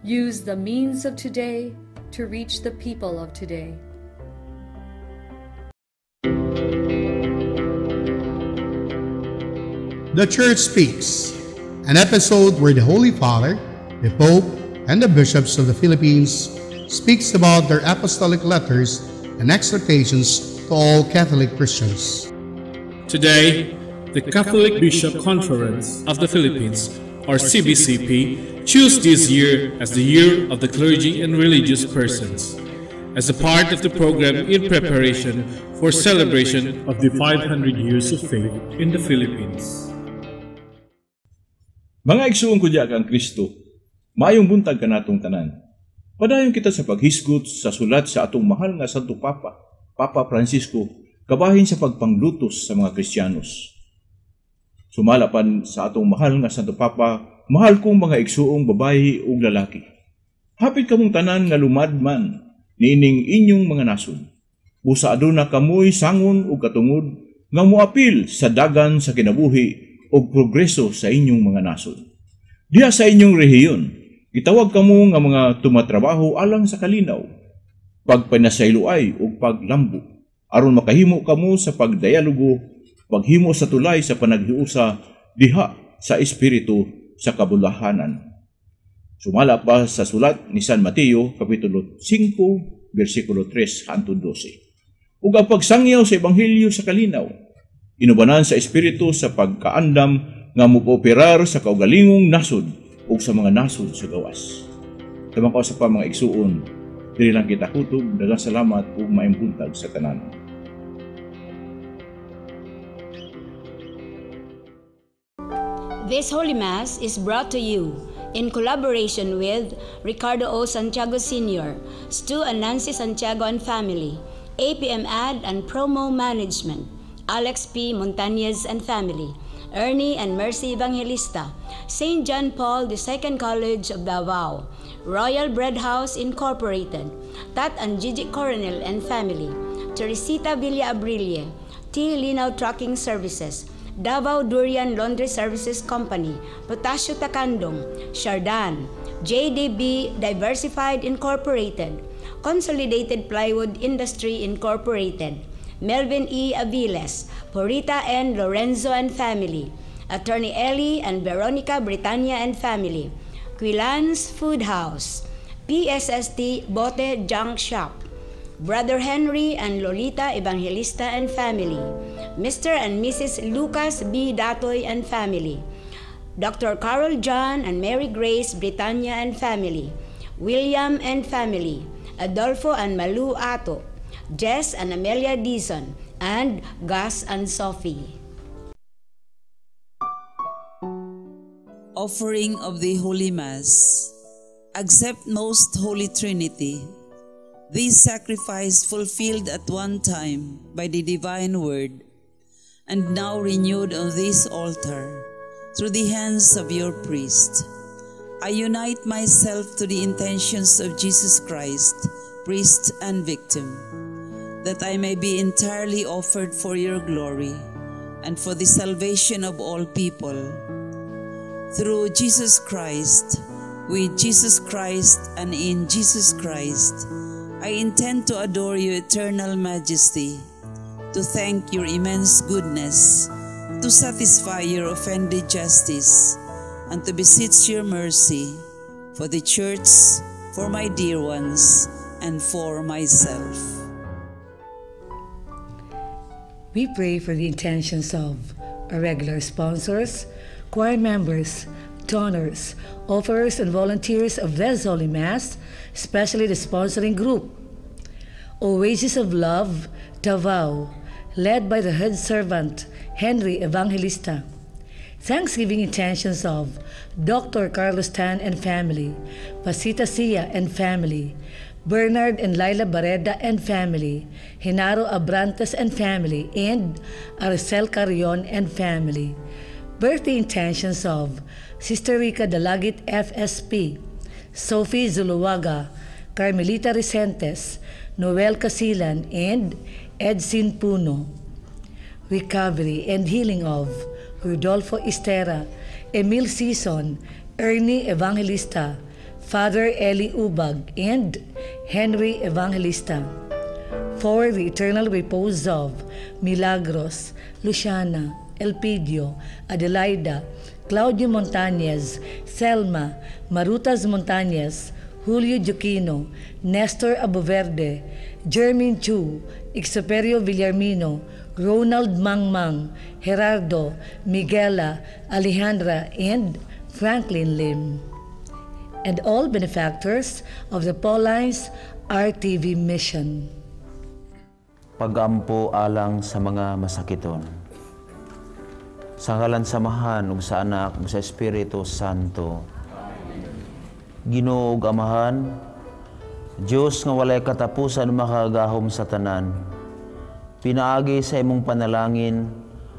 Use the means of today to reach the people of today. The Church Speaks, an episode where the Holy Father, the Pope, and the bishops of the Philippines speaks about their apostolic letters and exhortations to all Catholic Christians. Today, the Catholic Bishop Conference of the Philippines, or CBCP, choose this year as the Year of the Clergy and Religious Persons, as a part of the program in preparation for celebration of the 500 years of faith in the Philippines. Mga igsuon ko diha kang Kristo, maayong buntag kanatong tanan. Padayon kita sa paghisgot sa sulat sa atong mahal nga Santo Papa, Papa Francisco, kabahin sa pagpanglutos sa mga Kristiyanos. Sumala pan sa atong mahal nga Santo Papa, mahal kong mga igsuong babayi ug lalaki. Hapit kamong tanan nga lumadman niining inyong mga nasod. Busa aduna kamoy sangon ug katungod nga moapil sa dagan sa kinabuhi ug progreso sa inyong mga nasod. Diha sa inyong rehiyon, gitawag kamo nga mga tumatrabaho alang sa kalinaw, pagpanasayloay ug paglambo, aron makahimo kamo sa pagdialogo, paghimo sa tulay sa panaghiusa diha sa espiritu sa kabulahanan. Sumala pa sa sulat ni San Mateo, Kapitulo 5, versikulo 3 hangtod 12. Ug ang pagsangyaw sa Ebanghelyo sa kalinaw, inubanan sa espiritu sa pagkaandam nga mukooperar sa kaugalingong nasod ug sa mga nasod sa gawas. Tabang sa pa mga igsuon, diri lang kita kutob, daghang salamat ug maayong buntag sa tanan. This Holy Mass is brought to you in collaboration with Ricardo O. Santiago Sr., Stu and Nancy Santiago and Family, APM Ad and Promo Management, Alex P. Montañez and Family, Ernie and Mercy Evangelista, St. John Paul II College of Davao, Royal Bread House Incorporated, Tat and Gigi Coronel and Family, Teresita Villa Abrille, T. Linaw Trucking Services, Davao Durian Laundry Services Company, Potasio Takandong, Shardan, JDB Diversified Incorporated, Consolidated Plywood Industry Incorporated, Melvin E. Aviles, Purita N. Lorenzo and Family, Attorney Ellie and Veronica Britannia and Family, Quilan's Food House, PSST Bote Junk Shop, Brother Henry and Lolita Evangelista and Family, Mr. and Mrs. Lucas B. Datoy and Family, Dr. Carol John and Mary Grace Britannia and Family, William and Family, Adolfo and Malu Ato, Jess and Amelia Dizon, and Gus and Sophie. Offering of the Holy Mass. Accept, Most Holy Trinity, this sacrifice fulfilled at one time by the Divine Word, and now renewed on this altar through the hands of your priest. I unite myself to the intentions of Jesus Christ, priest and victim, that I may be entirely offered for your glory and for the salvation of all people. Through Jesus Christ, with Jesus Christ, and in Jesus Christ, I intend to adore your eternal majesty, to thank your immense goodness, to satisfy your offended justice, and to beseech your mercy for the Church, for my dear ones, and for myself. We pray for the intentions of our regular sponsors, choir members, donors, offerers, and volunteers of this Holy Mass, especially the sponsoring group. Oasis of Love, Davao, led by the head servant, Henry Evangelista. Thanksgiving intentions of Dr. Carlos Tan and family, Pasita Sia and family, Bernard and Laila Bareda and family, Hinaro Abrantes and family, and Arcel Carrion and family. Birthday intentions of Sister Rica Dalagit FSP, Sophie Zuluaga, Carmelita Resentes, Noel Casilan, and Edsin Puno. Recovery and healing of Rodolfo Estera, Emil Sison, Ernie Evangelista, Father Eli Ubag, and Henry Evangelista. For the eternal repose of Milagros, Luciana, Elpidio, Adelaida, Claudio Montañez, Selma, Marutas Montañez, Julio Juquino, Nestor Aboverde, Jermin Chu, Exuperio Villarmino, Ronald Mangmang, Gerardo, Miguela, Alejandra, and Franklin Lim. And all benefactors of the Paulines RTV Mission. Pagampo alang sa mga masakiton. Sa ngalan sa Amahan ug sa Anak ug sa Espiritu Santo. Ginoo ug Amahan, Dios nga walay katapusan makagahom sa tanan. Pinaagi sa imong panalangin,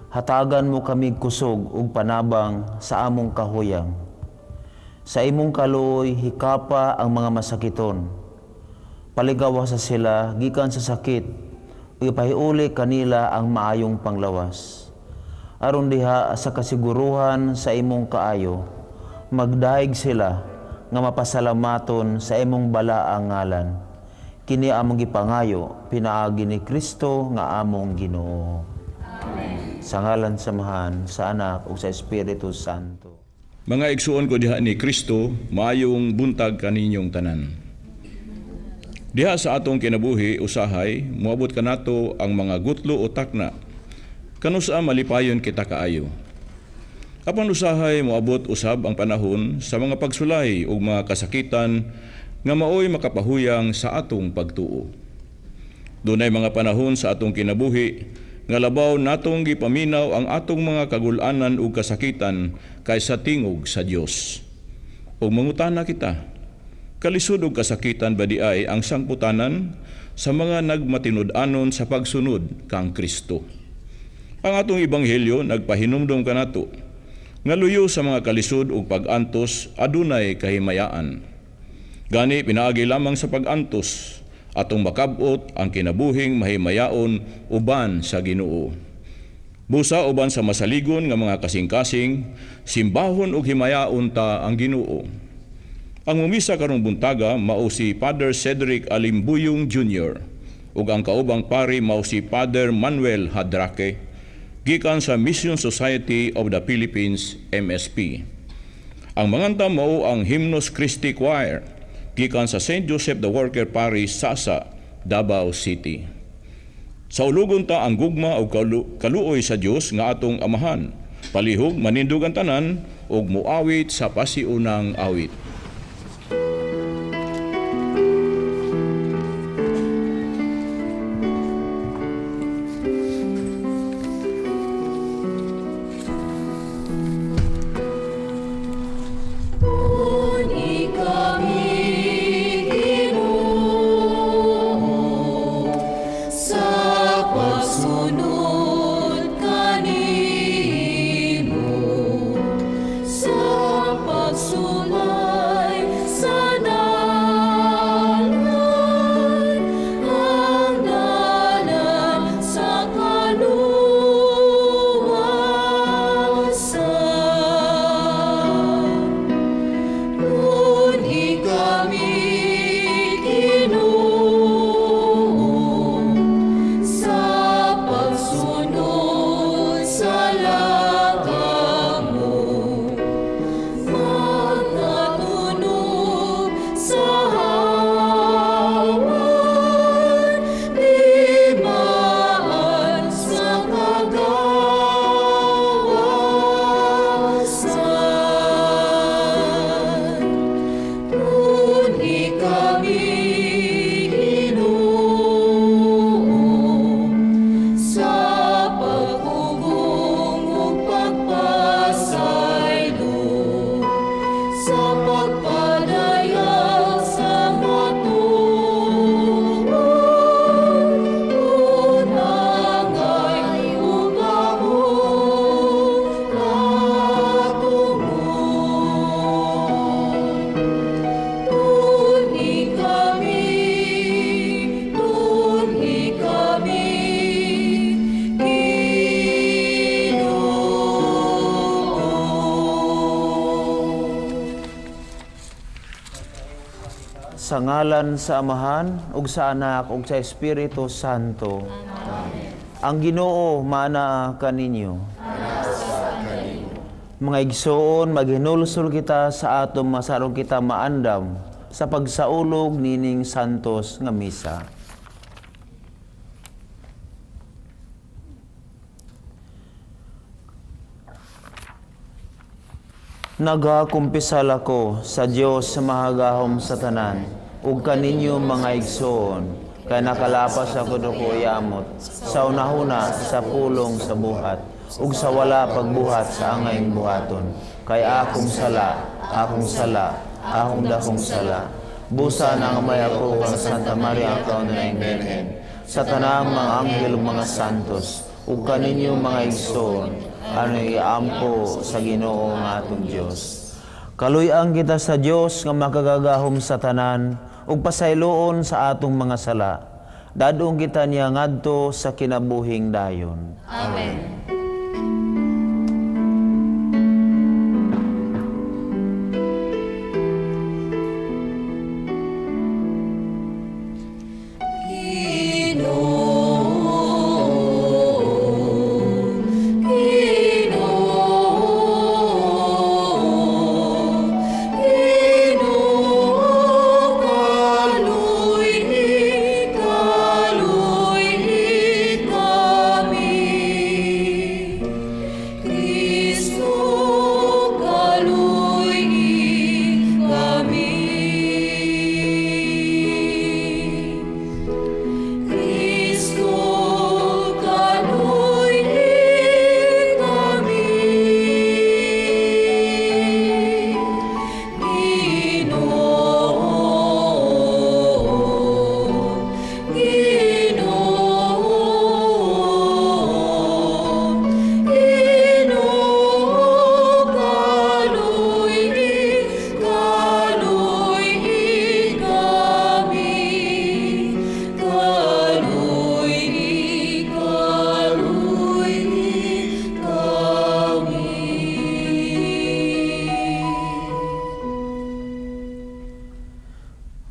hatagan mo kami kusog ug panabang sa among kahuyang. Sa imong kaluoy hikapa ang mga masakiton. Paligawa sa sila gikan sa sakit ug ipahiuli kanila ang maayong panglawas. Aron diha sa kasiguruhan sa imong kaayo, magdahig sila nga mapasalamaton sa imong balaang ngalan. Kini among gipangayo pinaagi ni Kristo nga among Ginoo. Amen. Sa ngalan sa Amahan, sa Anak ug sa Espiritu Santo. Mga igsuon ko diha ni Kristo, maayong buntag kaninyong tanan. Diha sa atong kinabuhi usahay moabot kanato ang mga gutlo o takna kanusa malipayon kita kaayo. Apan usahay moabot usab ang panahon sa mga pagsulay ug mga kasakitan nga maoy makapahuyang sa atong pagtuo. Dunay mga panahon sa atong kinabuhi nga labaw natong gipaminaw ang atong mga kagul-anan ug kasakitan kaysa tingog sa Dios. Ug mangutana kita, kalisod ug kasakitan ba di ay ang sangputanan sa mga nagmatinud-anon sa pagsunod kang Kristo? Ang atong ebanghelyo nagpahinumdom kanato nga luyo sa mga kalisod ug pag-antos adunay kahimayaan. Gani pinaagi lamang sa pag-antos atong makabot ang kinabuhing mahimayaon uban sa Ginoo. Busa uban sa masaligon nga mga kasing-kasing, simbahon ug himayaon ta ang Ginoo. Ang mumisa karong buntaga mao si Father Cedric Alimbuyong Jr. ug ang kaubang pari mao si Father Manuel Hadrake gikan sa Mission Society of the Philippines, MSP. Ang manganta mao ang Hymnos Christi Choir gikan sa St. Joseph the Worker Parish, Sasa, Davao City. Sa ulugon ta ang gugma ug kaluoy sa Dios nga atong Amahan. Palihog manindog ang tanan ug muawit sa pasiunang awit. Pagsunod kanimo sa pagsulay. Sa ngalan sa Amahan, ug sa Anak, ug sa Espiritu Santo. Amen. Ang Ginoo maanaa kaninyo. Mga igsoon, maghinulsol kita sa atong masarong kita maandam sa pagsaulog nining santos nga misa. Nagakumpisal ako sa Dios sa mahagahom sa tanan, ug kaninyo mga igsoon, kay nakalapas ako dako yamot, sa unahuna, sa pulong sa buhat, ug sa wala pagbuhat sa angayng buhaton, kay akong sala, akong sala, akong dakong sala. Busa na ang amay ako kang Santa Maria ang kaunang Birhen, sa tanang mga anghel ug mga santos, ug kaninyo mga igsoon, ano iampo sa Ginoo nga atong Dios. Kaluy-ang kita sa Dios nga makagagahom sa tanan ug pasayloon sa atong mga sala. Dadong kita niya ngadto sa kinabuhing dayon. Amen.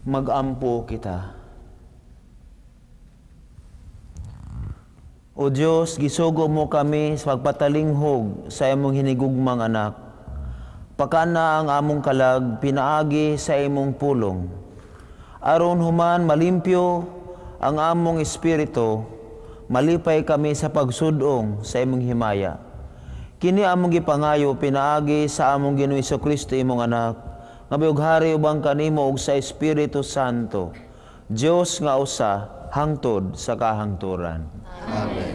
Magampo kita. O Diyos, gisugo mo kami sa pagpatalinghog sa imong hinigugmang anak. Pakana ang among kalag, pinaagi sa imong pulong. Aron human malimpyo ang among espiritu, malipay kami sa pagsudong sa imong himaya. Kini among gipangayo, pinaagi sa among Ginoong Jesucristo imong anak, nga biughari ubang kanimo og sa Espiritu Santo, Dios nga usa hangtod sa kahangturan. Amen.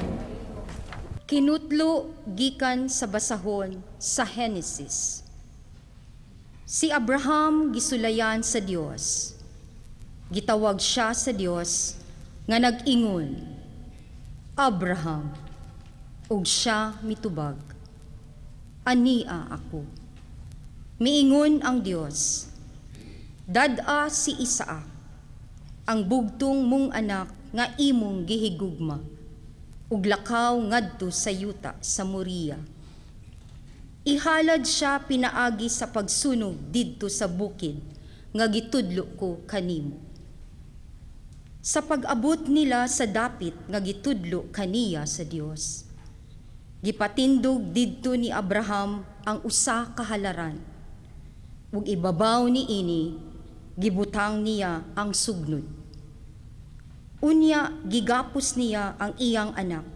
Kinutlo gikan sa basahon sa Henesis. Si Abraham gisulayan sa Dios. Gitawag siya sa Dios nga nag-ingon, Abraham, ug siya mitubag, Ania ako. Miingon ang Dios, dad-a si Isaac, ang bugtong mong anak nga imong gihigugma, ug lakaw ngadto sa yuta sa Moria. Ihalad siya pinaagi sa pagsunog didto sa bukid nga gitudlo ko kanimo. Sa pag-abot nila sa dapit nga gitudlo kaniya sa Dios, gipatindog didto ni Abraham ang usa ka halaran. Ug ibabaw ni ini, gibutang niya ang sugnod. Unya gigapos niya ang iyang anak,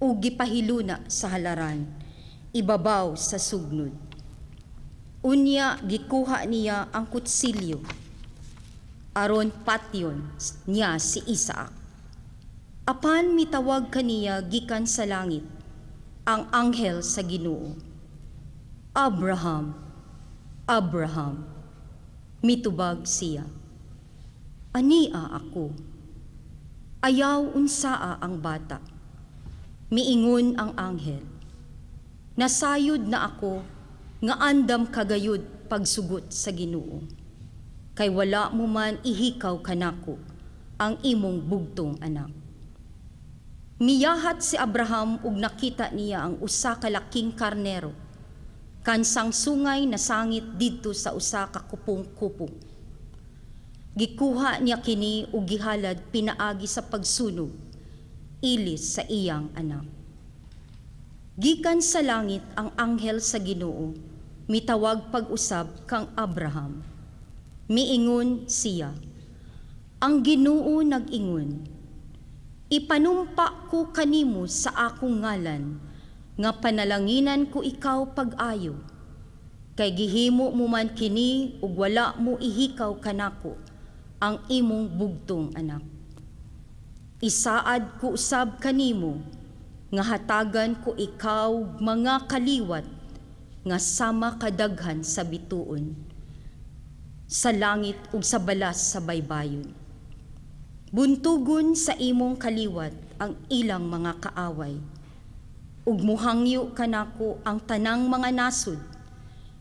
ug gipahiluna sa halaran, ibabaw sa sugnod. Unya gikuha niya ang kutsilyo, aron patyon niya si Isaac. Apan mitawag kaniya gikan sa langit ang anghel sa Ginoo, Abraham, Abraham. Mitubag siya, Ania ako. Ayaw unsaa ang bata. Miingon ang anghel, Nasayod na ako nga andam kagayod pagsugot sa Ginoo. Kay wala mo man ihikaw kanako ang imong bugtong anak. Miyahat si Abraham ug nakita niya ang usa ka laking karnero kansang sungay nasangit didto sa usa ka kupong-kupong. Gikuha niya kini ug gihalad pinaagi sa pagsunog ilis sa iyang anak. Gikan sa langit ang anghel sa Ginoo, mitawag pag-usab kang Abraham. Miingon siya, ang Ginoo nag-ingon, ipanumpa ko kanimo sa akong ngalan, nga panalanginan ko ikaw pag-ayo. Kay gihimo mo man kini ug wala mo ihikaw kanako ang imong bugtong anak. Isaad ko usab kanimo nga hatagan ko ikaw mga kaliwat nga sama kadaghan sa bituon, sa langit ug sa balas sa baybayon. Buntugon sa imong kaliwat ang ilang mga kaaway, ug muhangyo kanako ang tanang mga nasud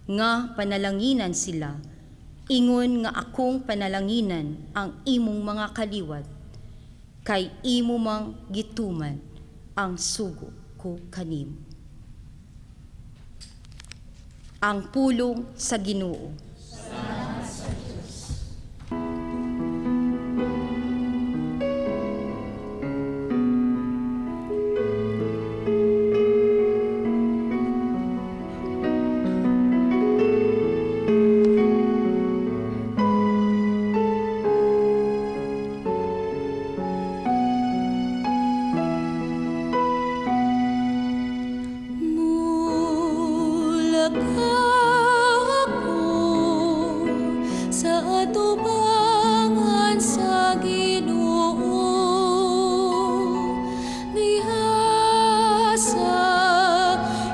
nga panalanginan sila, ingon nga akong panalanginan ang imong mga kaliwat, kay imo mang gituman ang sugo ko kanimo. Ang pulong sa Ginoo. Salamat sa Diyos. Mulakaw ako sa atubangan sa Ginoo, diha sa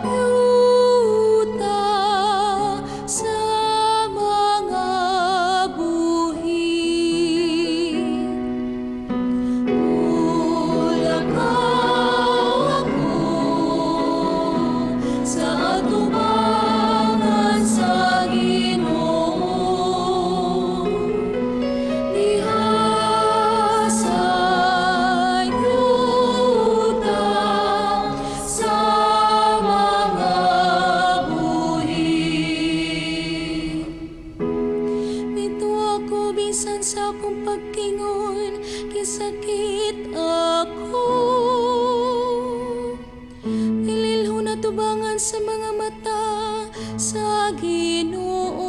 yuta sa mga buhi. Mulakaw ako sa atubangan sa Ginoo, diha sa yuta sa mga buhi. Dito ako bisan sa akong pagkingon, kisakit ako. Pililho na tubangan sa mga mata sa Ginoo.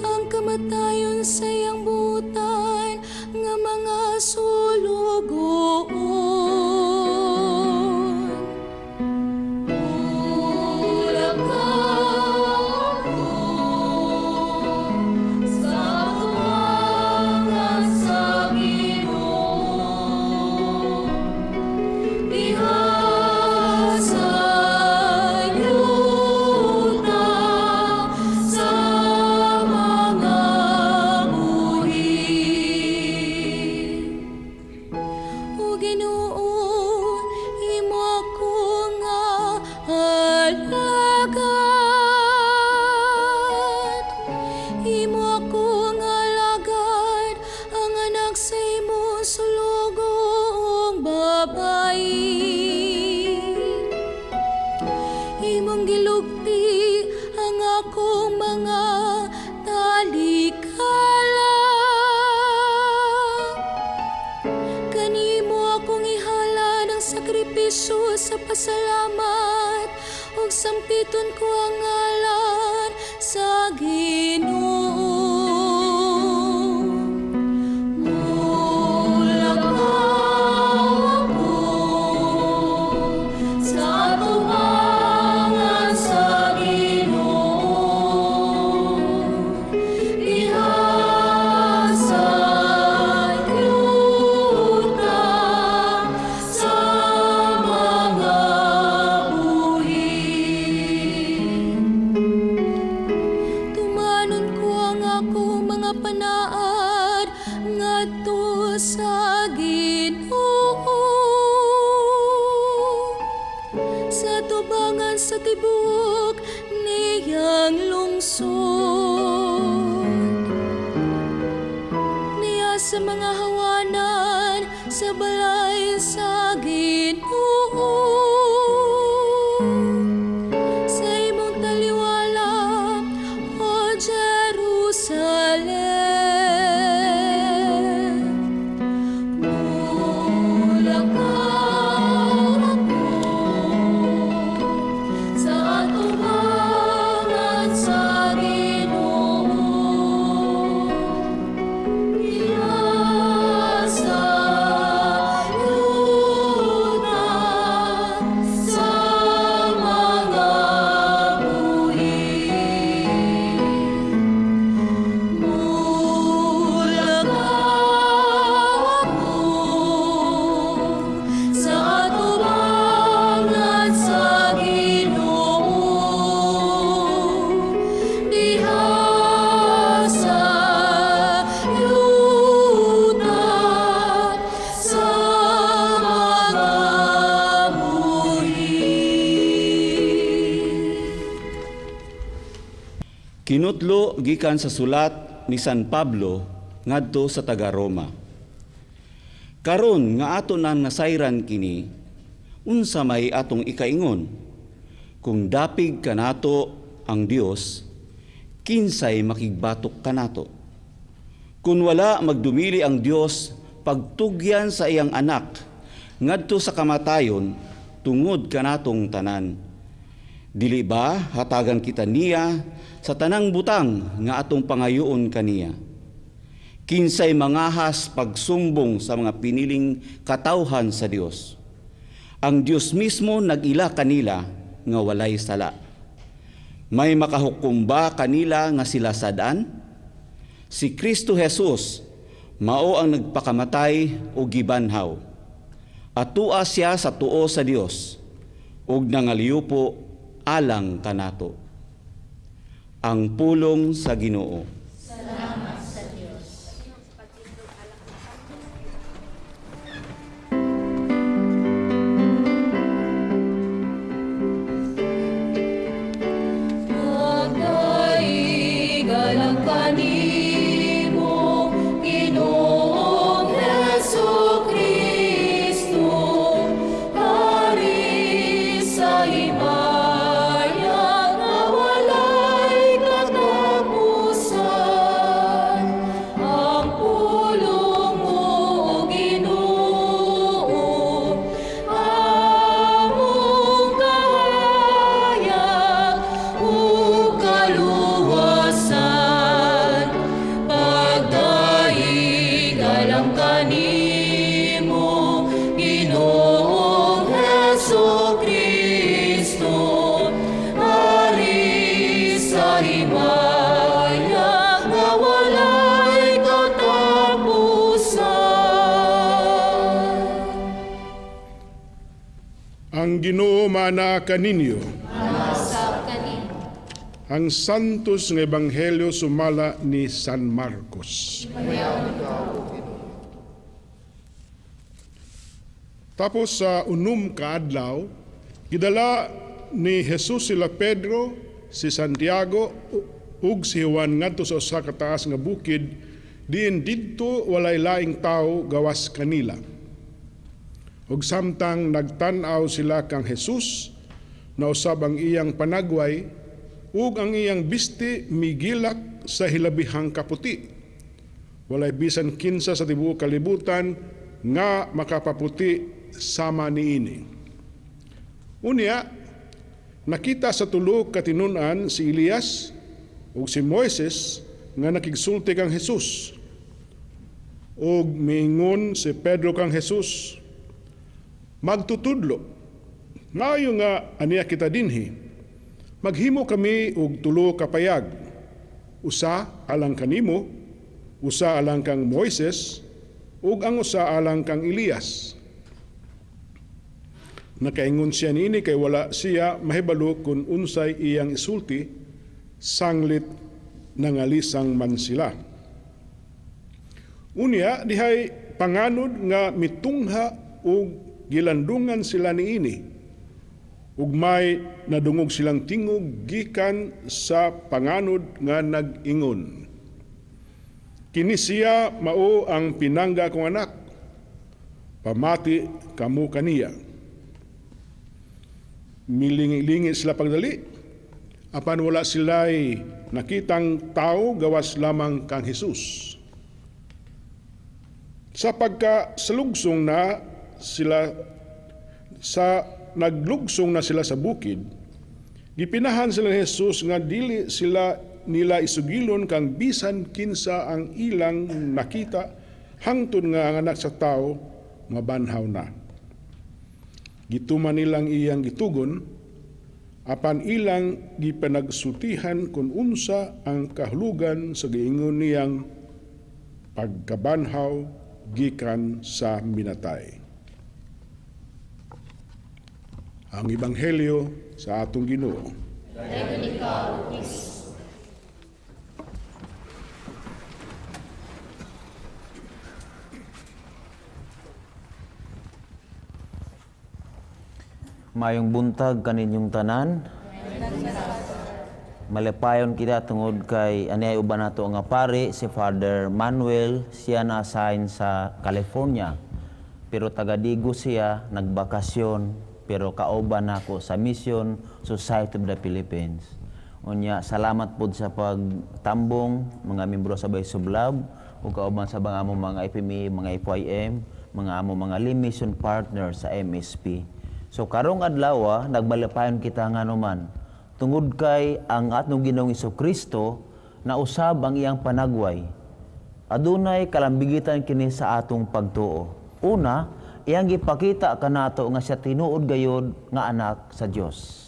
Ang kamatayon sa iyang butan nga mga sulugoon. Mulakaw ako sa atubangan sa Ginoo, diha sa yuta sa mga buhi. O Ginoo, imo ako nga alagad, imo ako nga alagad, ang anak sa imong sulugong babayi. Imong gilugti ang akong mga talikala. Kanimo akong ihalad ang sakripisyo sa pasalamat, ug sampiton ko ang ngalan sa Ginoo. Mulakaw ako sa atubangan sa Ginoo, diha sa yuta sa mga buhi. Tumanon ko ang akong mga panaad ngadto sa Ginoo, sa tubangan sa tibuok niyang lungsod. Niya sa mga hawanan sa balay sa Ginoo. Sa imong taliwala, o Jerusalem. Kinutlo gikan sa sulat ni San Pablo ngadto sa taga-Roma. Karon nga ato nang nasayran kini, unsa may atong ikaingon? Kung dapig kanato ang Dios, kinsay makigbatok kanato? Kung wala magdumili ang Dios pagtugyan sa iyang anak ngadto sa kamatayon tungod kanatong tanan. Dili ba hatagan kita niya sa tanang butang nga atong pangayoon kaniya? Kinsay mangahas pagsumbong sa mga piniling katawhan sa Dios? Ang Dios mismo nag-ila kanila nga walay sala. May makahukom ba kanila nga sila sad-an? Si Kristo Jesus mao ang nagpakamatay o gibanhaw. Atua siya sa tuo sa Dios ug nangaliupo alang kanato. Ang pulong sa Ginoo. Salamat sa Dios. Pagdaig alang kanimo, Ginoong Hesus Kristo, hari sa himaya nga walay katapusan. Ang pulong mo, O Ginoo, among kahayag ug kaluwasan. Pagdaig alang kanimo, Ginoong Hesus Kristo, hari sa himaya nga walay katapusan. Ang Ginoo maanaa kaninyo. Mausab kanimo. Ang Santos nga Ebanghelyo sumala ni San Marcos. Tapos sa 6 ka adlaw, gidala ni Jesus sila Pedro, si Santiago ug si Juan ngadto sa usa ka taas nga bukid, diin didto walay laing tawo gawas kanila. Ug samtang nagtan-aw sila kang Jesus, nausab ang iyang panagway ug ang iyang bisti migilak sa hilabihang kaputi. Walay bisan kinsa sa tibuok kalibutan nga makapaputi sama niini. Unya, nakita sa tulo ka tinun-an si Elias ug si Moises nga nakigsulti kang Jesus. Ug miingon si Pedro kang Jesus, "Magtutudlo, maayo nga aniya kita dinhi. Maghimo kami og tulo ka payag, usa alang kanimo, usa alang kang Moises, ug ang usa alang kang Elias." Nakaingon siya niini kay wala siya mahibalo kung unsay iyang isulti, sanglit nangalisang man sila. Unya dihay panganod nga mitungha ug gilandungan sila niini, ug may nadungog silang tingog gikan sa panganod nga nag-ingon, "Kini siya mao ang pinangga kong anak, pamati kamo kaniya." Milingi-lingi sila pagdali, apan wala sila'y nakitang tao gawas lamang kang Jesus. Sa pagkasalugsong na sila sa naglugsong na sila sa bukid, gipinahan sila ni Jesus nga dili sila nila isugilon kang bisan kinsa ang ilang nakita hangtod nga ang anak sa tao mabanhaw na. Gituman nilang iyang gitugon, apan ilang gipanagsultihan kung unsa ang kahulugan sa giingon niyang pagkabanhaw gikan sa minatay. Ang Ebanghelyo sa atong Ginoo. Dayon ikaw, Kristo. Mayong buntag kaninyong tanan. Malipayon kita tungod kay ani ay uban nato nga pare si Father Manuel, siya na-assign sa California. Pero taga Digos siya, nagbakasyon, pero kauban nako sa Mission Society of the Philippines. Unya, salamat pod sa pagtambong mga membro sa Voice of Love ug kauban sa mga among mga FMA, mga FYM, mga among mga lay mission partner sa MSP. So karong adlaw, nagmalipayon kita nganuman tungod kay ang atong Ginoong Kristo nausab ang iyang panagway. Adunay kalambigitan kini sa atong pagtuo. Una, iyang gipakita kanato nga siya tinuod gayod nga anak sa Dios.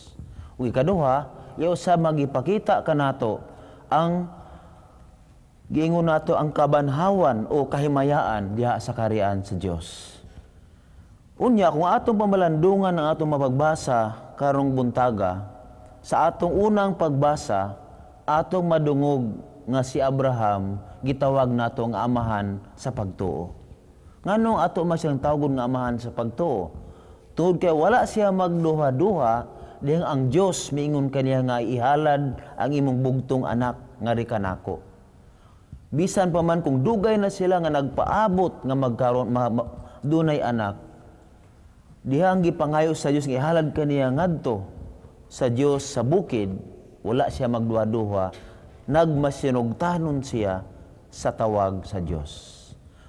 Ug ikaduha, iya usab magipakita kanato ang giingon nato ang kabanhawan o kahimayaan diha sa karian sa Dios. Unya, kung atong pamalandungan ang atong mapagbasa karong buntaga, sa atong unang pagbasa, atong madungog nga si Abraham gitawag nato nga amahan sa pagtuo. Nganong ato man siyang tawgon nga amahan sa pagtuo? Tungod kay wala siya magduha-duha dihang ang Dios miingon kaniya nga ihalad ang imong bugtong anak nga kanako. Bisan pa man kung dugay na sila nga nagpaabot nga magkaroon dunay anak, dihang gipangayo sa Dios nga ihalad kaniya ngadto sa Dios sa bukid, wala siya magduha-duha, nagmasinugtanon siya sa tawag sa Dios.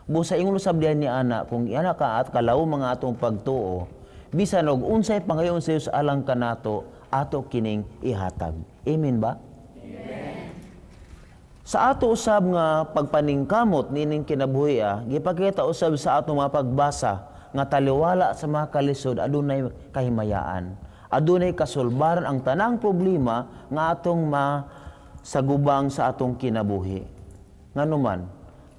Busa ingon usab diha ni ana, kung ana ka at kalaw mga atong pagtuo, bisan og unsay pangayon sa Dios alang kanato, ato kining ihatag. Amen ba? Amen. Sa ato usab nga pagpaningkamot niining kinabuhi, gipakita usab sa atong mga pagbasa nga taliwala sa mga kalisod adunay kahimayaan. Adunay kasulbaran ang tanang problema nga atong masagubang sa atong kinabuhi. Nganuman,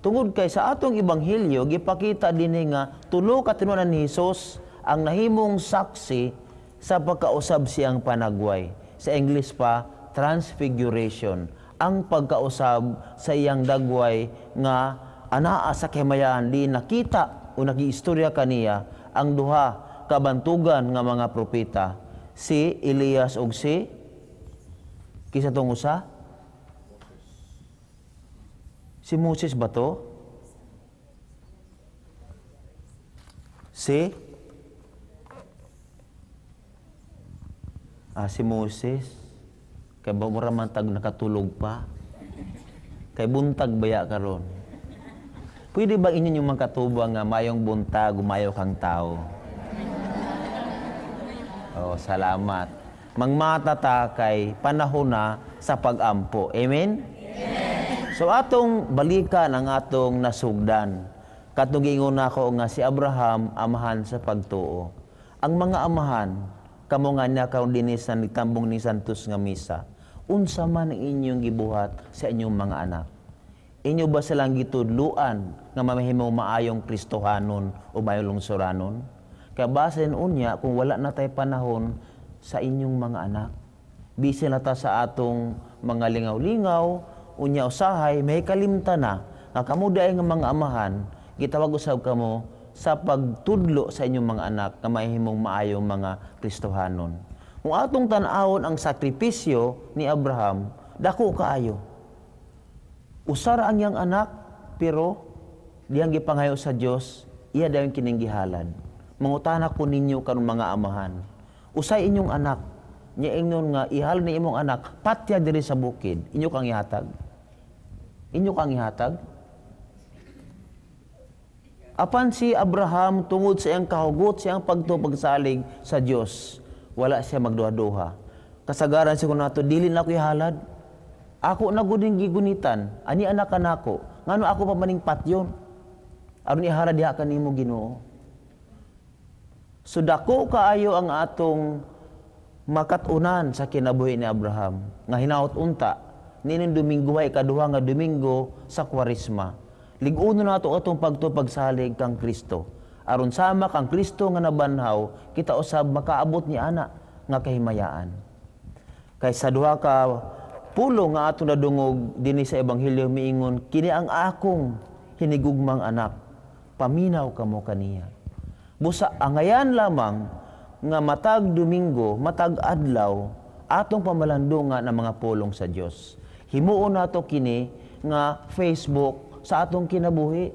tungod kay sa atong ebanghelyo gipakita dinhi nga tulo ka tinunan ni Hesus ang nahimong saksi sa pagkausab siyang panagway. Sa English pa, transfiguration, ang pagkausab sa iyang dagway nga anaa sa kahimayaan di nakita o nagiistorya kaniya ang duha kabantugan nga mga propeta, si Elias og si kisa tong usa? Si Moses ba to? Si? Si Moses. Kay ba mura man tag nakatulog pa? Kay buntag baya karon? Pwede ba inyo yung magkatubang nga mayong buntag, umayo kang tao? Oh, salamat. Mangmata ta kay panahon na sa pag-ampo. Amen? Amen. So atong balikan ang atong nasugdan. Katong giingon nako nga si Abraham amahan sa pagtuo. Ang mga amahan, kamo nga niya karon dinhi sa nagtambong ni Santos nga misa, unsa man ang inyong gibuhat sa inyong mga anak? Inyo ba silang gitudluan nga mamahimong maayong Kristohanon o maayong lungsuranon? Kaya basin unya kung wala na tay panahon sa inyong mga anak. Busy na ta sa atong mga lingaw-lingaw, unya usahay, may kalimta na nga kamo diay nga mga amahan, gitawag usab kamo sa pagtudlo sa inyong mga anak nga mahimong maayong mga Kristohanon. Kung atong tan-awon ang sakripisyo ni Abraham, dako kaayo. Usara ang iyang anak, pero diyang gipangayo sa Dios, iya dayon kining gihalad. Mangutana ko ninyo karon mga amahan. Usay inyong anak, nya ingon nga ihalad ni imong anak, patya diri sa bukid, inyo kang ihatag. Inyo kang ihatag. Apan si Abraham tungod sa iyang kahugot, sa iyang pagtupagsalig sa Dios, wala siya magduha-duha. Kasagaran siya kuno nato, dili na ako ihalad. Ako na gud ning gigunitan, ani anak kanako, ngano ako pa maning patyon? Aron ihalad diha kanimo Ginoo. So dako kaayo ang atong makat-unan sa kinabuhi ni Abraham nga hinaot unta nining Domingo ay ikaduha nga Domingo sa Kwaresma. Lig-uno nato atong pagtupagsalig kang Kristo. Aron sama kang Kristo nga nabanhaw, kita usab makaabot ni ana nga kahimayaan. Kay sa duha ka pulo nga atong nadungog dinhi sa Ebanghelyo miingon, kini ang akong hinigugmang anak, paminaw kamo kaniya. Busa angayan lamang nga matag Domingo, matag adlaw, Atong pamalandungan ang mga pulong sa Dios. Himuon nato kini nga Facebook sa atong kinabuhi.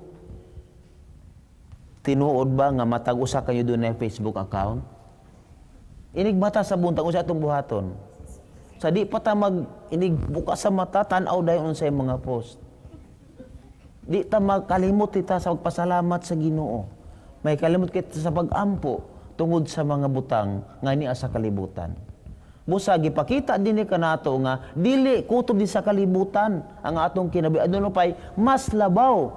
Tinuod ba nga matag usa kayo dunay Facebook account? Inig mata sa buntag, unsa atong buhaton? Sa di pa ta mag inig buka sa mata, tan-aw dayon unsay mga post. Di ta magkalimot kita sa pagpasalamat sa Ginoo. May kalimot kita sa pag-ampo tungod sa mga butang nga niya sa kalibutan. Busa gipakita dinhi kanato nga dili kutob di sa kalibutan ang atong kinabuhi. Aduna pay mas labaw,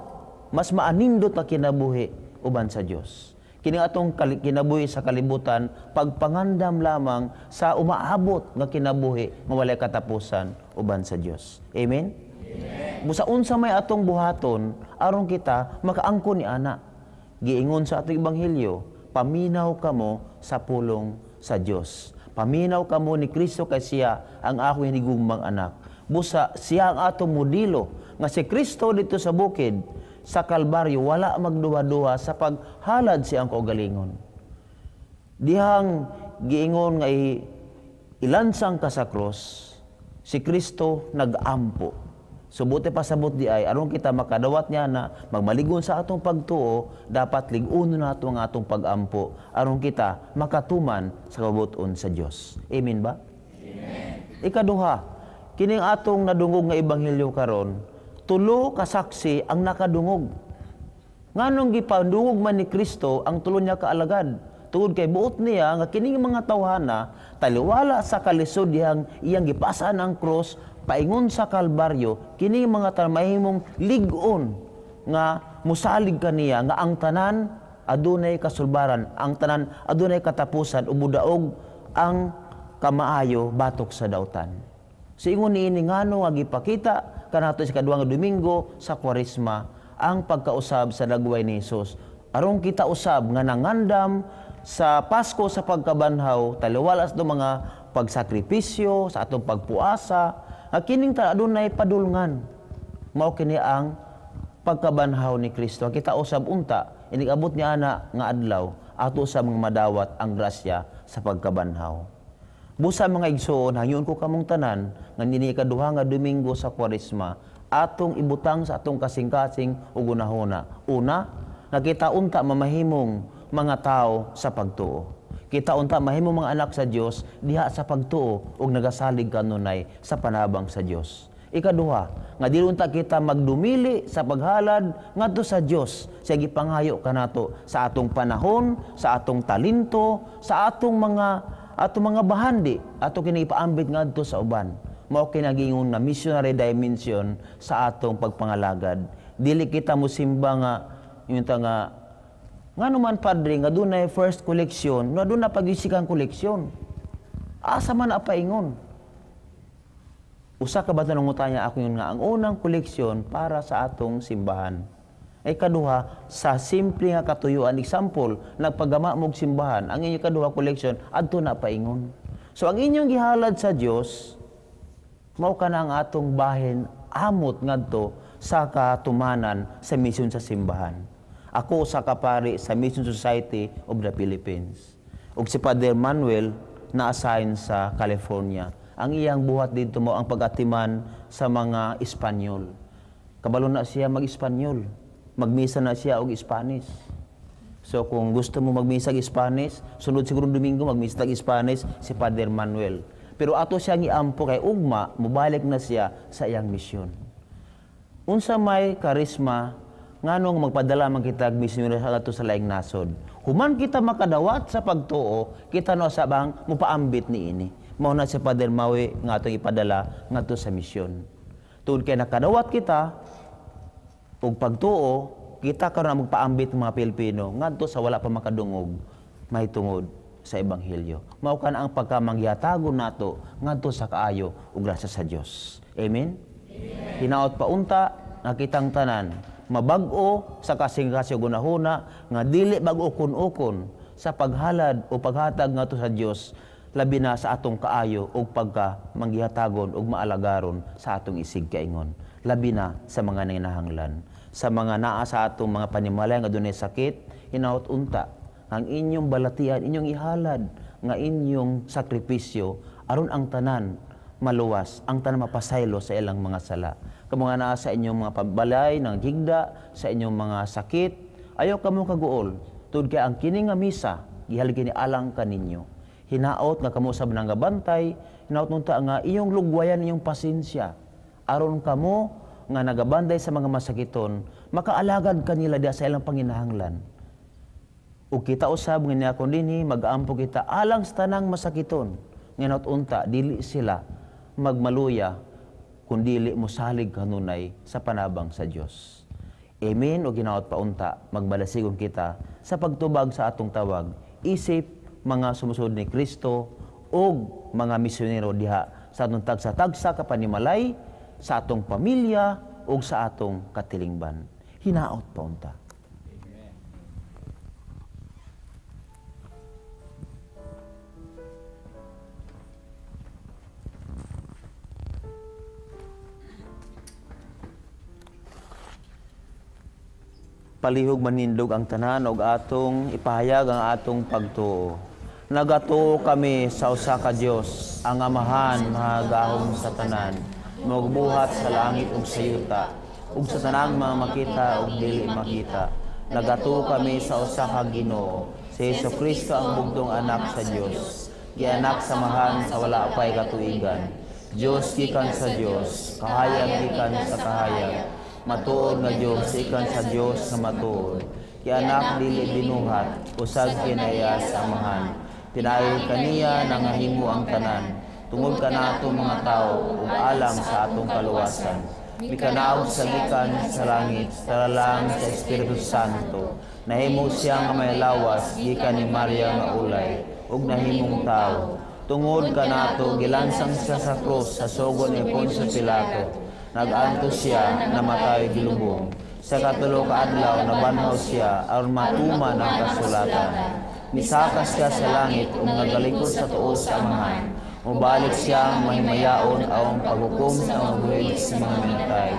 mas maanindot nga kinabuhi uban sa Dios. Kini atong kinabuhi sa kalibutan pagpangandam lamang sa umaabot nga kinabuhi nga walay katapusan uban sa Dios. Amen? Amen. Busa unsa may atong buhaton aron kita makaangkon ni ana. Giingon sa atong ebanghelyo, paminaw kamo sa pulong sa Dios. Paminaw kamo ni Kristo kay siya ang akong hinigugmang anak. Busa siya ang atong modelo nga si Kristo dito sa bukid sa Kalbaryo wala magduha-duha sa paghalad siyang kaugalingon. Dihang giingon nga ilansang ka sa krus, si Kristo nagampo. Subuti pasabot di ay aron kita makadawat niya na magmaligon sa atong pagtuo, dapat lig-unon nato ang atong pagampo aron kita makatuman sa kabuton sa Dios. Amen ba? Amen. Ikaduha, kining atong nadungog nga ebanghelyo karon, tulo ka saksi ang nakadungog. Nganong gipadungog man ni Kristo ang tulo niya kaalagad? Tungod kay buot niya nga kining mga tawhana taliwala sa kalisod dihang iyang gipasan ang krus paingon sa Kalbaryo, kini mga tanan mahimong lig-on nga musalig kaniya nga ang tanan adunay kasulbaran, ang tanan adunay katapusan, ubudaog ang kamaayo batok sa dautan. Siingon niini ngano nga gipakita kanato sa kaduha nga Domingo sa Kwaresma ang pagkausab sa dagway ni Hesus. Aron kita usab nga nangandam sa Pasko sa pagkabanhaw, taliwala sa mga pagsakripisyo, sa atong pagpuasa, nga kining ta adunay padulngan. Mao kini ang pagkabanhaw ni Kristo. Kita usab unta inig abot niya ana nga adlaw ato sa mga madawat ang grasya sa pagkabanhaw. Busa mga igsoon, hangyoon ko kamong tanan nga nini ikaduha nga Domingo sa Kwaresma atong ibutang sa atong kasing-kasing ug hunahuna. Una, nga kita unta mamahimong mga tao sa pagtuo. Kita unta mahimong mga anak sa Dios diha sa pagtuo ug nagasalig kanunay sa panabang sa Dios. Ikaduha, nga dili unta kita magdumili sa paghalad ngadto sa Dios sa gipanghayo kanato sa atong panahon, sa atong talento, sa atong mga bahandi ato kini ipaambit ngadto sa uban. Mao kinagingon na missionary dimension sa atong pagpangalagad. Dili kita mosimba nga yun ta nga ngano man padre nga dunay first collection, na dunay pag-isikang koleksyon. Asa man apaingon? Usa ka ba tanong niya ako yun nga ang unang koleksyon para sa atong simbahan. Ay kaduha sa simple nga katuyuan, example, nagpagama mog simbahan, ang inyong kaduha koleksyon adto na paingon. So ang inyong gihalad sa Dios mao kana ang atong bahin amot ngadto sa katumanan sa misyon sa simbahan. Ako sa kapari sa Mission Society of the Philippines. Ug si Father Manuel na-assign sa California. Ang iyang buhat dito mo ang pag-atiman sa mga Espanyol. Kabalo na siya mag-Espanyol. Magmisa na siya og Spanish. So kung gusto mo magmisa og Spanish, sunod siguro Domingo magmisa og Spanish si Father Manuel. Pero ato siyang iampo kay ugma, mobalik na siya sa iyang misyon. Unsa may karisma nganong magpadala man kita og misyonero sa ato sa laing nasod. Human kita makadawat sa pagtuo, kita no sabang mupaambit niini. Mao na si Father Maui nga atong ipadala ngadto sa misyon. Tungod kay nakadawat kita og pagtuo, kita karon ang magpaambit mga Pilipino ngadto sa wala pa makadungog mahitungod sa ebanghelyo. Mao kana ang pagkamangyatagon nato ngadto sa kaayo ug grasya sa Dios. Amen. Amen. Hinaot pa unta nga kitang tanan mabag-o sa kasing-kasing gunahuna nga dili mag-ukon-ukon sa paghalad o paghatag ngadto sa Dios, labi na sa atong kaayo ug pagka manggihatagon ug maalagaron sa atong isig kaingon, labi na sa mga nanginahanglan, sa mga naa sa atong mga panimalay nga dunay sakit. Hinaot unta ang inyong balatian, inyong ihalad nga inyong sakripisyo Aron ang tanan maluwas, ang tanan mapasaylo sa ilang mga sala. Kamo nga naa sa inyong mga pagbalay, ng higda, sa inyong mga sakit, ayaw kamo kaguol. Tud kay ang kini nga misa, gihaligi ni alang kaninyo. Hinaot nga kamo sab nangabantay, hinaot nunta nga iyong lugwayan inyong pasensya. Aron kamo nga nagabantay sa mga masakiton, makaalagad kanila diha sa ilang panginahanglan. Ug kita usab nga niakon dinhi, mag-ampo kita alang sa tanang masakiton. Nga unta dili sila magmaluya kun dili mosalig kanunay sa panabang sa Dios. Amen. O ginaot paunta magbalasigon kita sa pagtubag sa atong tawag isip mga sumusunod ni Kristo ug mga misyonero diha sa atong tagsa-tagsa ka panimalay, sa atong pamilya ug sa atong katilingban. Hinaot paunta. Palihog manindog ang tanan og atong ipahayag ang atong pagtuo. Nagatuo kami sa usa ka Dios, ang Amahan mahagahom sa tanan, magbuhat sa langit ug sa yuta, ug sa tanang mga makita ug dili makita. Nagatuo kami sa usa ka Ginoo, si Jesucristo ang bugtong anak sa Dios, gianak sa Amahan sa wala pay katuigan. Dios gikan sa Dios, kahayag gikan sa kahayag. Matuod nga Dios ikan sa Dios nga matuod. Gianak dili binuhat, usag kinaya sa Amahan. Pinaagi kaniya nangahimo ang tanan. Tungod kanato mga tawo ug alang sa atong kaluwasan. Mikanaog sa gikan sa langit, taralang sa Espiritu Santo. Nahimo siya nga may lawas gikan ni Maria nga ulay ug nahimong tawo. Tungod kanato gilansang siya sa krus sa sugo ni Poncio Pilato. Nag-antos siya, namatay gilubong. Sa katulo ka adlaw nabanhaw siya aron matuman ang kasulatan. Misakas siya sa langit ug nagalikod sa tuo sa Amahan. Mobalik siya mahimayaon aron paghukom sa mga buhi sa mga minatay.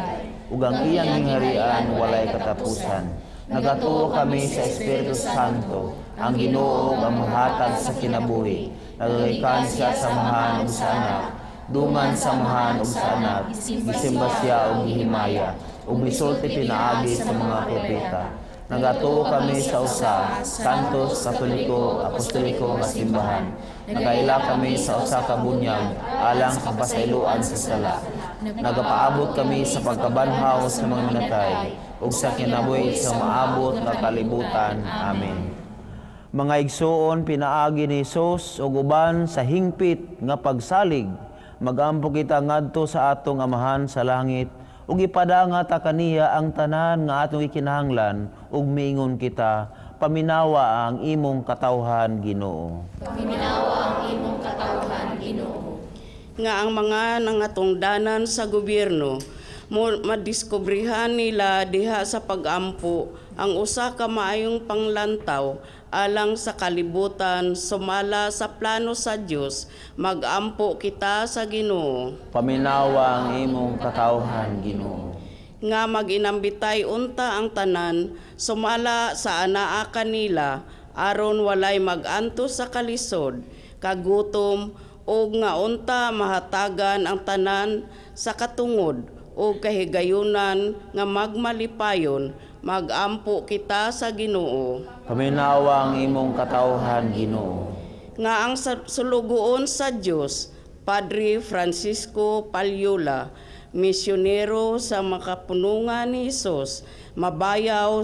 Ug ang iyang gingharian walay katapusan. Nagatuo kami sa Espiritu Santo, ang Ginoo ug ang mohatag sa kinabuhi. Nagagikan siya sa Amahan ug sa Anak. Dungan sa Amahan ug sa Anak, gisimba siya og gihimaya, ug misulti pinaagi sa mga propeta. Nagatuo kami sa usa, Santos, Katoliko, Apostoliko nga simbahan. Nagaila kami sa usa ka bunyag alang sa pasayloan sa sala. Nagapaabot kami sa pagkabanhaw sa mga minatay ug sa kinabuhi sa maabot nga kalibutan. Amen. Mga igsuon, pinaagi ni Hesus ug uban sa hingpit nga pagsalig, magampo kita ngadto sa atong Amahan sa langit ug ipadanga ta kaniya ang tanan nga atong ikinahanglan ug miingon kita, paminawa ang imong katawhan, Ginoo. Paminawa ang imong katawhan, Ginoo. Nga ang mga nangatungdanan sa gobyerno madiskubrehan nila diha sa pagampo ang usa ka maayong panglantaw alang sa kalibutan sumala sa plano sa Dios. Magampo kita sa Ginoo. Paminawa ang imong katawhan, Ginoo. Nga maginambitay unta ang tanan sumala sa anaa kanila aron walay magantos sa kalisod, kagutom ug nga unta mahatagan ang tanan sa katungod o kahigayunan nga magmalipayon. Magampo kita sa Ginoo. Paminawa ang imong katawhan, Ginoo. Nga ang sulugoon sa Dios, Padre Francisco Paliola, misyonero sa makapunungan ni Hesus, mabayaw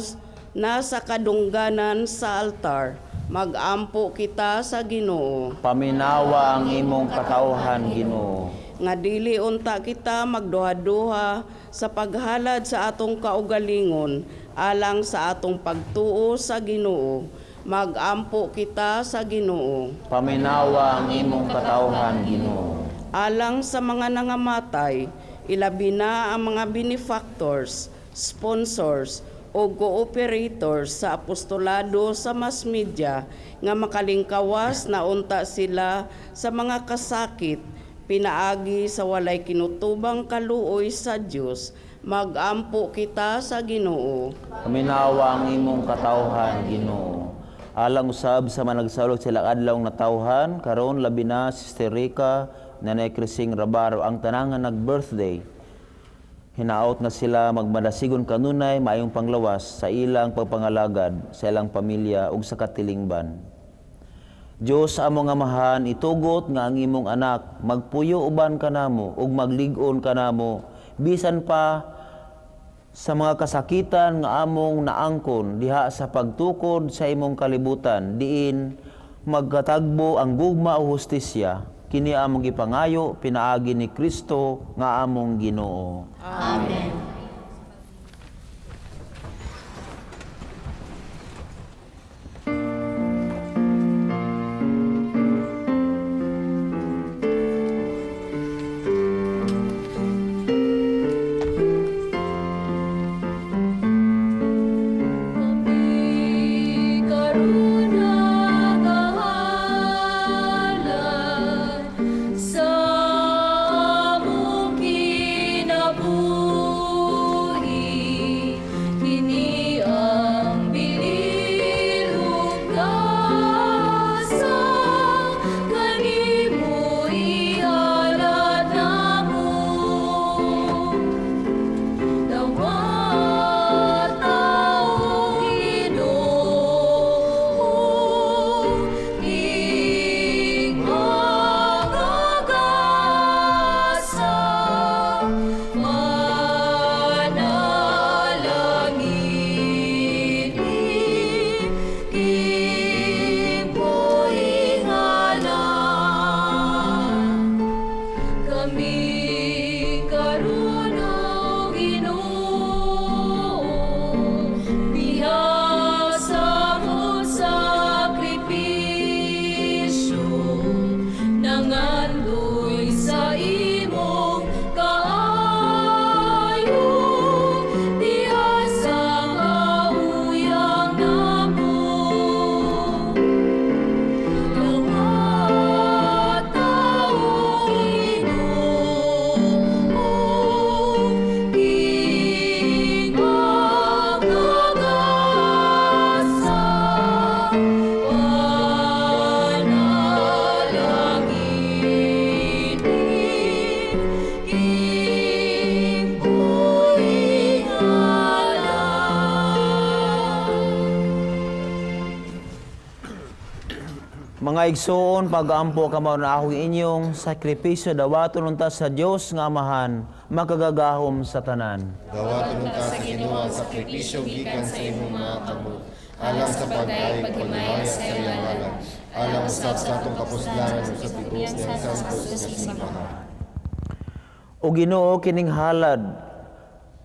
na sa kadungganan sa altar. Magampo kita sa Ginoo. Paminawa ang imong katawhan, Ginoo. Nga dili unta kita magduha-duha sa paghalad sa atong kaugalingon alang sa atong pagtuo sa Ginoo. Magampo kita sa Ginoo. Paminawa ang imong katawhan, Ginoo. Alang sa mga nangamatay, ilabi na ang mga benefactors, sponsors o cooperators sa apostolado sa mass media nga makalingkawas na unta sila sa mga kasakit pinaagi sa walay kinutubang kaluoy sa Dios. Magampo kita sa Ginoo. Paminawa ang imong katawhan, Ginoo. Alang usab sa mga nagsaulog sila adlaw nga natawhan karon, labi na Sister Rica, Nanay Crising Rabaro, ang tanan nga nag-birthday. Hinaot nga sila magmadasigon kanunay maayong panglawas sa ilang pagpangalagad sa ilang pamilya ug sa katilingban. Dios among Amahan, itugot nga ang imong anak magpuyo uban kanamo ug maglig-on kanamo bisan pa sa mga kasakitan nga among naangkon diha sa pagtukod sa imong kalibutan, diin magkatagbo ang gugma o hustisya. Kini among gipangayo pinaagi ni Kristo nga among Ginoo. Amen. Mga igsoon, pag-ampo kamo na akong inyong sakripisyo, dawaton unta sa Dios nga Amahan, makagagahom sa tanan. Dawaton unta sa Ginoo ang sakripisyo gikan sa imong mga kamot, alang sa pag-ay paghimaya sa iyang ngalan, alang usab sa atong kapuslaran ug sa tibuok niyang santos nga simbahan. O Ginoo, kining halad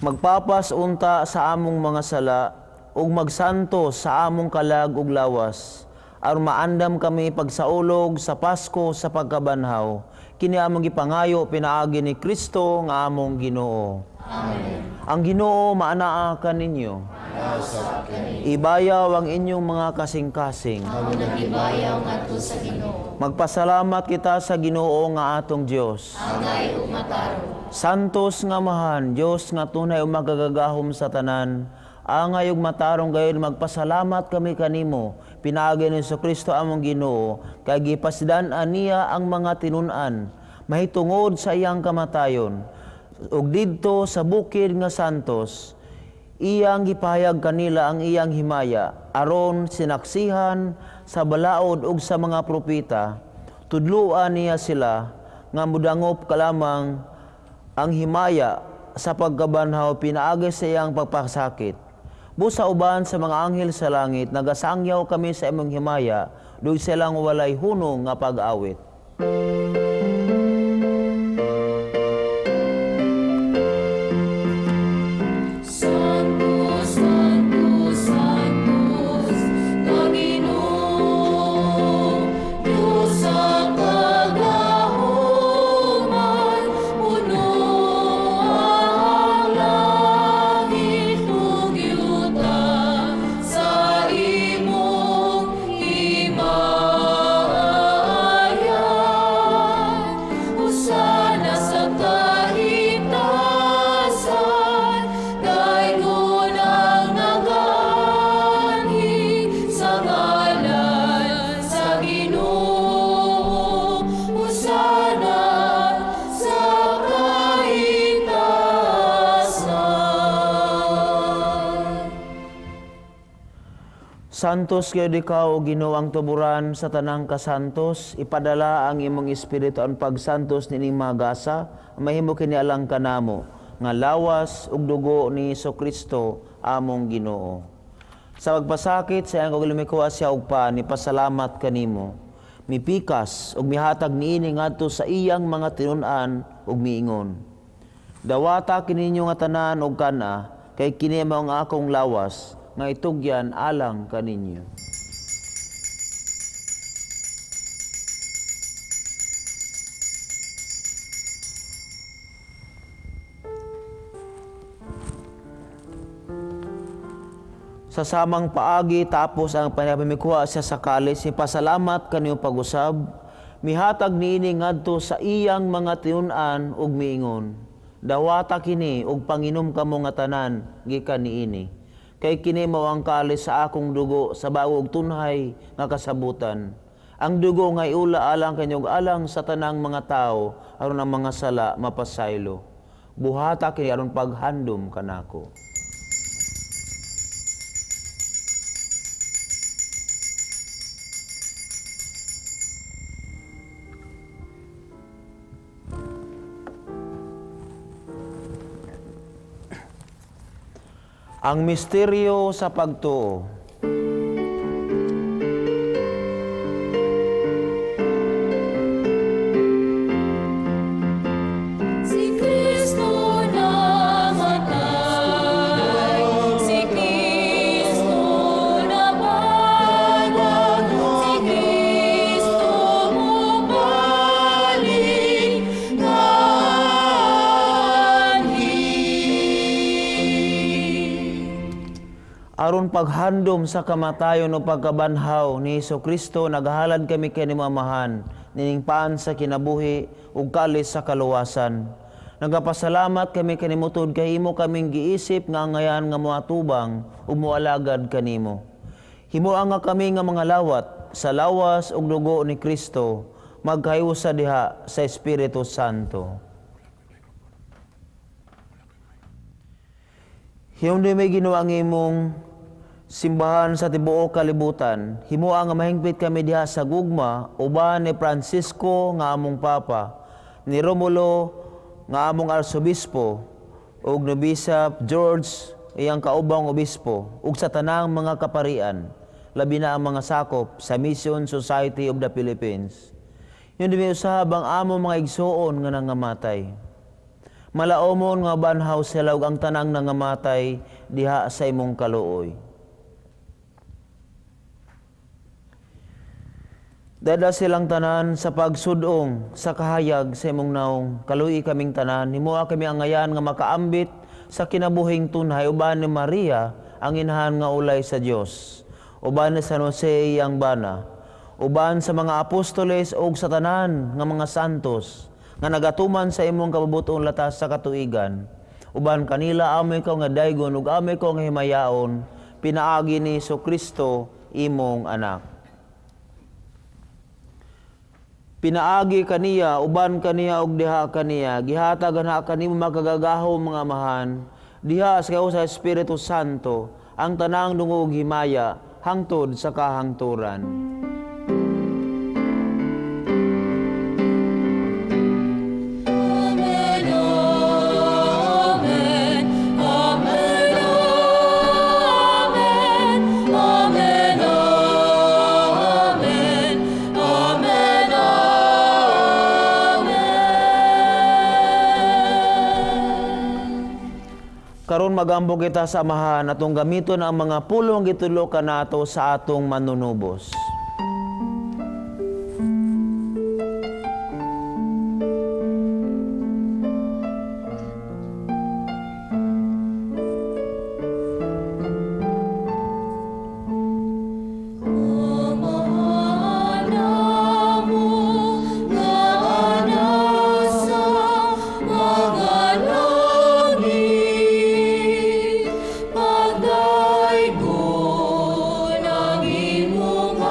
magpapas unta sa among mga sala ug magsanto sa among kalag ug lawas, aron maandam kami pagsaulog sa Pasko sa pagkabanhaw. Kini among gipangayo pinaagi ni Kristo nga among Ginoo. Amen. Ang Ginoo maanaa kaninyo. Ibayaw ang inyong mga kasing-kasing. Amo nag-ibayaw ngadto sa Ginoo. Magpasalamat kita sa Ginoo nga atong Dios. Angay ug matarong. Santos nga Amahan, Dios nga tunay ug makagagahom sa tanan, angay ug matarong gayon magpasalamat kami kanimo pinaagi ni Kristo among Ginoo, kay gipasdan-an niya ang mga tinun-an mahitungod sa iyang kamatayon ug didto sa bukid nga santos iyang gipahayag kanila ang iyang himaya aron sinaksihan sa balaod ug sa mga propeta. Tudloan niya sila nga mudangop kalamang ang himaya sa pagkabanhaw pinaagi sa iyang pagpasakit. Busa uban sa mga anghel sa langit, nagasangyaw kami sa imong himaya, dug silang walay hunong nga pag-awit. Santo, Santo, Santos, Panginoon, Diyos sa kagahuman, puno ang langit ug yuta sa imong himaya. Santos kayo ikaw, o Ginoo, ang tuburan sa tanang kasantos. Ipadala ang imong espiritu ang pagsantos nining mga gasa, mahimo kini alang kanamo nga lawas ug dugo ni Hesukristo among Ginoo. Sa pagpasakit sa iyang kaugalingon siya og pan, nipasalamat kanimo. Mipikas ug mihatag niini ngadto sa iyang mga tinun-an ug miingon: Dawata kininyo nga tanan og kana, kay kini mao ang akong lawas nga itugyan alang kaninyo. Sa samang paagi tapos ang panapamikuha siya sa kalis, pasalamat kaniyong pag-usab, mihatag niini ngadto sa iyang mga tinun-an ug miingon: Dawata kini ug panginom kamo nga tanan gikan niini, kay kini mao ang kalis sa akong dugo sa bago ug tunhay nga kasabutan. Ang dugo nga iula alang kanyog alang sa tanang mga tawo aron ang mga sala mapasaylo. Buhata kini aron paghandom kanako. Ang misteryo sa pagtuo. Si Kristo namatay, si Kristo nabanag, si Kristo mubalik nganhi. Aron paghandom sa kamatayon o pagkabanhaw ni Hesukristo, naghalad kami kanimo Amahan, nining paan sa kinabuhi ug kalis sa kaluwasan. Nagapasalamat kami kanimo tungod kay imo kaming giisip nga angayan nga moatubang ug moalagad kanimo. Himoa nga kami nga mga lawat sa lawas ug dugo ni Kristo, magkahiusa diha sa Espiritu Santo. Hinumdumi may Ginoo ang imong simbahan sa tibuok kalibutan. Himoa nga mahingpit kami diha sa gugma uban ni Francisco nga among Papa, ni Romulo nga among Arsobispo, ug ni Bishop George iyang kaubang obispo, ug sa tanang mga kaparian, labi na ang mga sakop sa Mission Society of the Philippines. Hinumdumi usab ang among mga igsuon nga nangamatay. Malaomon nga banhaw sila ug ang tanang nangamatay diha sa imong kaluoy. Dada silang tanan sa pagsudong sa kahayag sa imong naong. Kaluoy kaming tanan, himoa kami angayan nga makaambit sa kinabuhing tunhay uban ni Maria ang inahan nga ulay sa Dios, uban ni San Jose iyang bana, uban sa mga apostoles ug sa tanan nga mga santos nga nagatuman sa imong kabubuton latas sa katuigan. Uban kanila amoy ka nga daygon ug amoy ko nga himayaon, pinaagi ni Hesukristo imong anak. Pinaagi kaniya, uban kaniya ug diha kaniya, gihatag ana kanimo makagagahom mga amahan, diha sa sa Espiritu Santo ang tanang dungog himaya hangtod sa kahangturan. Amen, amen, amen, amen, amen, amen, amen, amen. Karon magambo kita sa Amahan atong gamiton ang mga pulong gitudlo kanato sa atong manunubos. Pagdaygon ang imong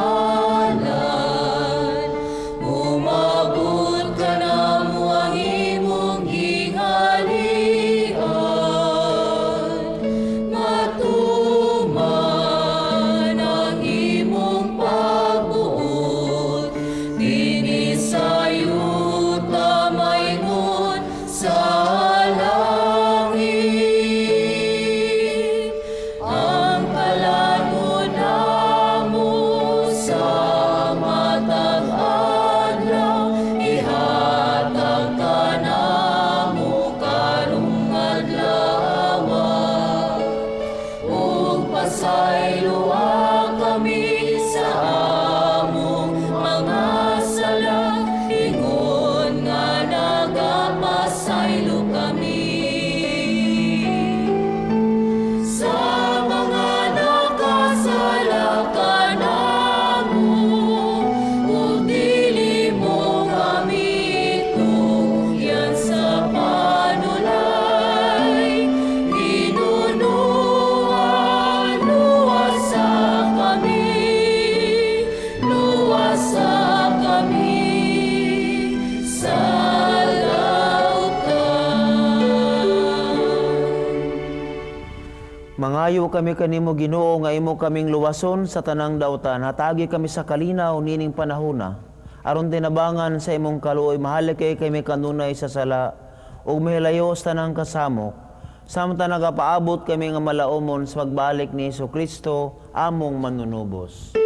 Mangayo kami kanimo Ginoo nga imo kaming luwason sa tanang dautan. Hatagi kami sa kalinaw nining panahona. Aron tinabangan sa imong kaluoy, mahalik kay kami kanunay sa sala ug mahilayo sa tanang kasamok. Samtang nagapaabot kami nga malaumon sa pagbalik ni Hesukristo among manunubos.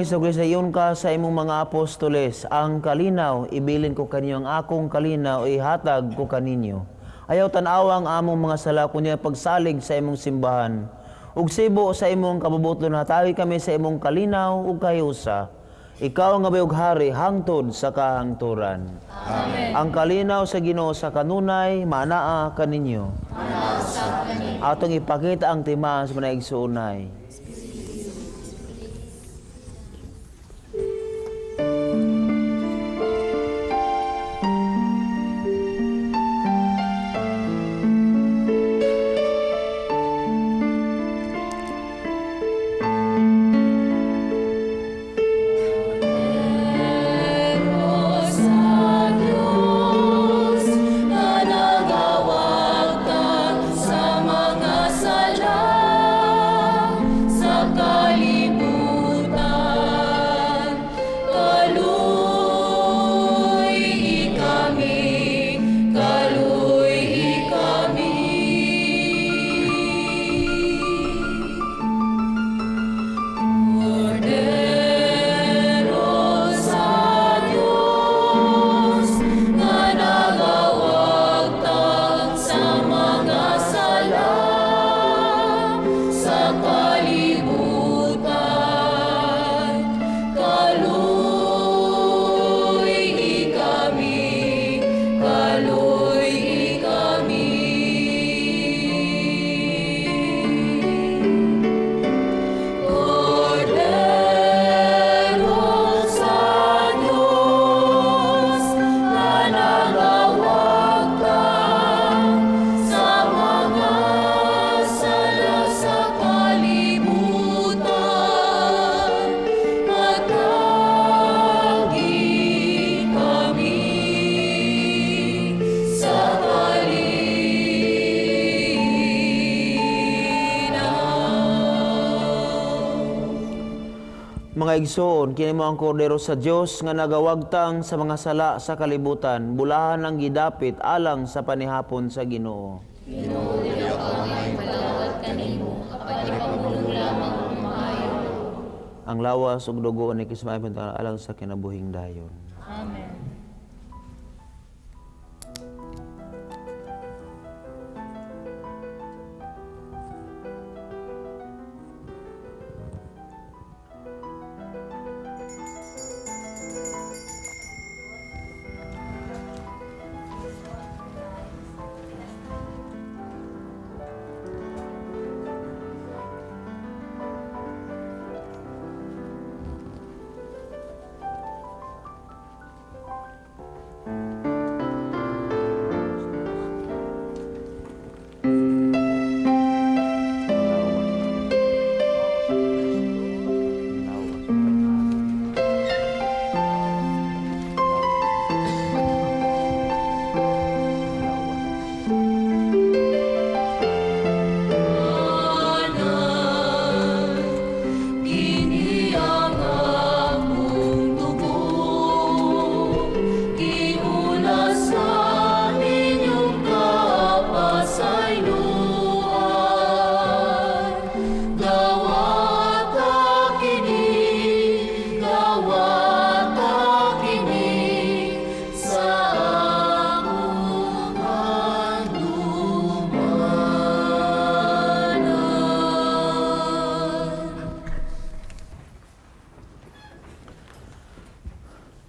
Jesucristo, iyon ka sa imong mga apostoles, ang kalinaw, ibilin ko kaninyo, ang akong kalinaw, ihatag ko kaninyo. Ayaw tan-awa ang among mga sala, kundi pagsalig sa imong simbahan. Ug sibo sa imong kabubuton, hatagi kami sa imong kalinaw ug kahiusa. Ikaw ang gabay ug hari, hangtod sa kahangturan. Amen. Ang kalinaw sa Ginoo sa kanunay, maanaa kaninyo. Atong ipakita ang timaan sa mga igsuonay. Mga igsoon, kini mo ang kordero sa Dios nga nagawagtang sa mga sala sa kalibutan, bulahan ang gidapit alang sa panihapon sa Ginoo. Ginoo, dili ako angay madawat kanimo, apan ipabulong lamang ang maayo. Ang lawas ug dugo ni Kristo alang sa kinabuhing dayon. Amen.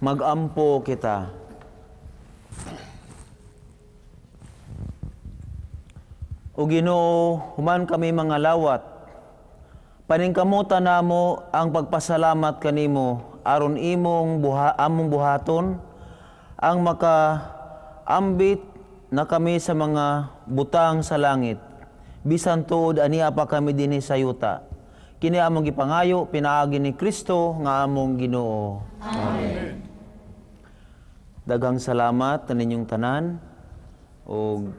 Magampo kita. O Ginoo, human kami mga lawat, Paningkamutan namo ang pagpasalamat kanimo aron imong buha, among buhaton ang makaambit na kami sa mga butang sa langit bisan tuod ania pa kami dinhi sa yuta. Kini among gipangayo pinaagi ni Kristo nga among Ginoo. Amen. Daghang salamat kaninyong tanan ug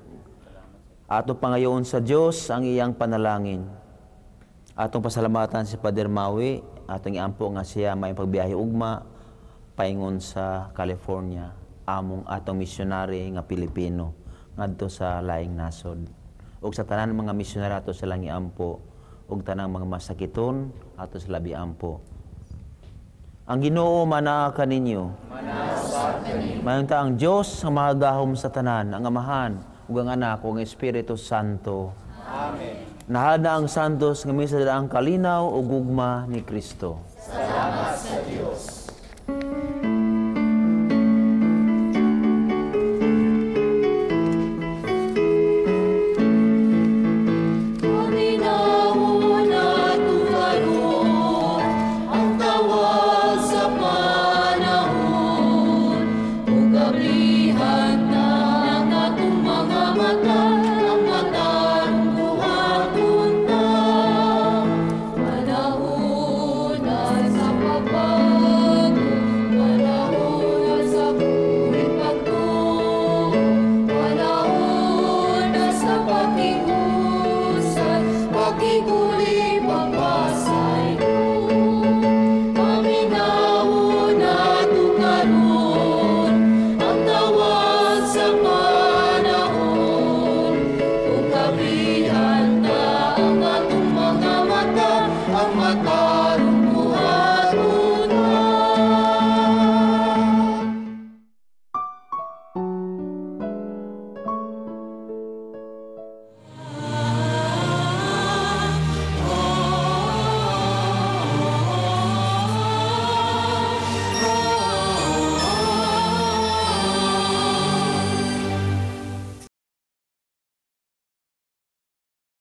ato pangayoon sa Dios ang iyang panalangin. Atong pasalamatan si Pader Maui, atong iampo nga siya may pagbiyahe ugma paingon sa California, among atong misyonary nga Pilipino ngadto sa laing nasod. Ug sa tanan mga misyonary ato silang iampo ug tanang mga masakiton ato sila ampo. Ang Ginoo manaa kaninyo. Maayong ang Dios ang makagagahom sa tanan, ang Amahan ug ang Anak ug ang Espiritu Santo. Amen. Nahalad na ang santos nga misa ang kalinaw ug gugma ni Kristo.